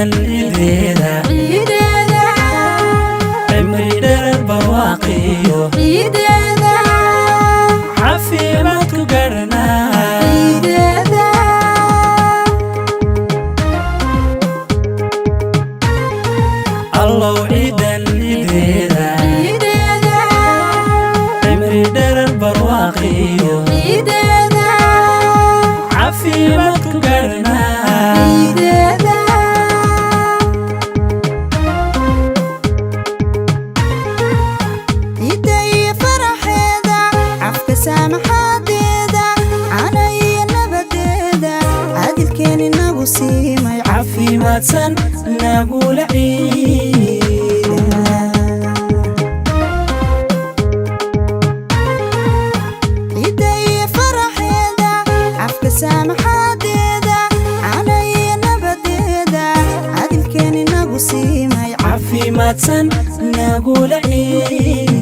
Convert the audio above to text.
Ciidan ciideeda, ciideeda, cimri dherer barwaaqiyo, ciideeda, caafimaad ku garanaa. Ciideeda. Allow ciidan ciideeda, ciideeda, cimri dherer barwaaqiyo, ciideeda, caafimaad ku garanaa. Ciideeda. Ciidda iyo faraxeeda, cafka saamaxaadeeda, cana iyo nabadeeda, caadilkeen inagu siimay. Caafimaadsan nagula ciida. Ciidda iyo faraxeeda, cafka saamaxaadeeda, cana iyo nabadeeda, caadilkeen inagu siimay. Caafimaadsan nagula ciida.